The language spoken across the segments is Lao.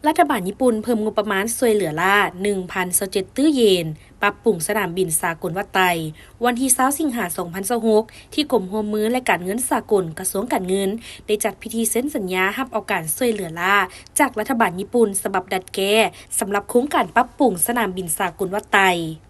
ລັດຖະບານຍີ່ປຸ່ນເພີ່ມງົບປະມານຊ່ວຍເຫຼືອລ້າ ໜຶ່ງພັນຊາວເຈັດຕື້ເຢນ ປັບປຸງສະໜາມບິນສາກົນວັດໄຕ. ວັນທີຊາວ ສິງຫາ ສອງພັນຊາວຫົກ ທີ່ກົມຮ່ວມມື ແລະ ການເງິນສາກົນ ກະຊວງການເງິນ ໄດ້ຈັດພິທີເຊັນສັນຍາຮັບເອົາການຊ່ວຍເຫຼືອລ້າ ຈາກລັດຖະບານຍີ່ປຸ່ນ ສະບັບດັດແກ້ ສຳລັບໂຄງການປັບປຸງສະໜາມບິນສາກົນວັດໄຕ.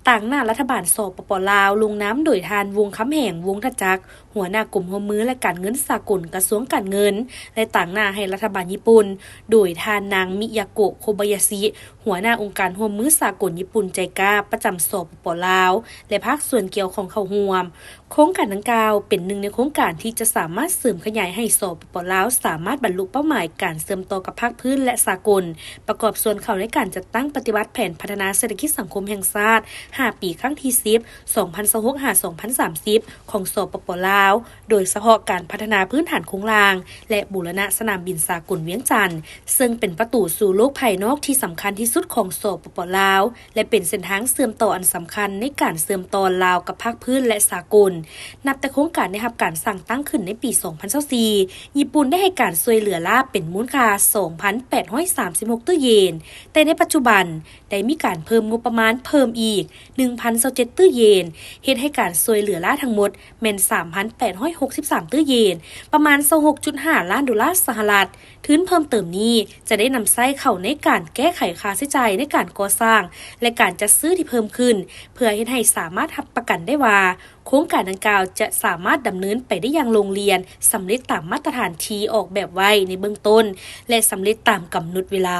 ຕາງໜ້າລັດຖະບານ ສປປ ລາວ ລົງນາມໂດຍທ່ານ ວົງຄຳແຫງ ວົງທະຈັກ ຫົວໜ້າກົມຮ່ວມມື ແລະ ການເງິນສາກົນ ກະຊວງການເງິນ ແລະ ຕາງໜ້າໃຫ້ລັດຖະບານຍີ່ປຸ່ນ ໂດຍທ່ານນາງ ມິຍາໂກະ ໂຄບາຍາຊິ ຫົວໜ້າອົງການຮ່ວມມືສາກົນຍີ່ປຸ່ນ ໄຈກາ ປະຈຳ ສປປ ລາວ ແລະ ພາກສ່ວນກ່ຽວຂ້ອງເຂົ້າຮ່ວມ. ໂຄງການດັ່ງກ່າວເປັນໜຶ່ງໃນໂຄງການທີ່ຈະສາມາດເສີມຂະຫຍາຍໃຫ້ ສປປ ລາວ ສາມາດບັນລຸເປົ້າໝາຍການເຊື່ອມຕໍ່ກັບພາກພື້ນ ແລະ ສາກົນ, ປະກອບສ່ວນເຂົ້າໃນການຈັດຕັ້ງປະຕິບັດແຜນພັດທະນາເສດຖະກິດສັງຄົມແຫ່ງຊາດ ຫ້າປີ ຄັ້ງທີສິບ ສອງພັນຊາວຫົກ ຫາ ສອງພັນສາມສິບ ຂອງ ສປປ ລາວ, ໂດຍສະເພາະການພັດທະນາພື້ນຖານໂຄງລ່າງ ແລະ ບູລະນະສະໜາມບິນສາກົນວຽງຈັນ ເຊິ່ງເປັນປະຕູສູ່ໂລກພາຍນອກທີ່ສຳຄັນທີ່ສຸດຂອງ ສປປ ລາວ ແລະ ເປັນເສັ້ນທາງເຊື່ອມຕໍ່ອັນສຳຄັນໃນການເຊື່ອມຕໍ່ລາວກັບພາກພື້ນ ແລະ ສາກົນ. ນັບແຕ່ໂຄງການໄດ້ຮັບການສ້າງຕັ້ງຂຶ້ນໃນປີສອງພັນຊາວສີ່ ຍີ່ປຸ່ນໄດ້ໃຫ້ການຊ່ວຍເຫຼືອລ້າເປັນມູນຄ່າ ສອງພັນແປດຮ້ອຍສາມສິບຫົກຕື້ເຢນ, ແຕ່ໃນປັດຈຸບັນໄດ້ມີການເພີ່ມງົບປະມານເພີ່ມອີກ ໜຶ່ງພັນຊາວເຈັດຕື້ເຢນ, ເຮັດໃຫ້ການຊ່ວຍເຫຼືອລ້າທັງໝົດແມ່ນ ສາມພັນແປດຮ້ອຍຫົກສິບສາມຕື້ເຢນ, ປະມານ ຊາວຫົກຈຸດຫ້າລ້ານໂດລາສະຫະລັດ. ທຶນເພີ່ມເຕີມນີ້ຈະໄດ້ນຳໃຊ້ເຂົ້າໃນການແກ້ໄຂຄ່າໃຊ້ຈ່າຍໃນການກໍ່ສ້າງ ແລະ ການຈັດຊື້ທີ່ເພີ່ມຂຶ້ນ, ເພື່ອເຮັດໃຫ້ສາມາດຮັບປະກັນໄດ້ວ່າ ໂຄງການດັ່ງກ່າວຈະສາມາດດຳເນີນໄປໄດ້ຢ່າງໂລ່ງລ່ຽນ, ສຳເລັດຕາມມາດຕະຖານທີ່ອອກແບບໄວ້ໃນເບື້ອງຕົ້ນ ແລະ ສຳເລັດຕາມກຳນົດເວລາ.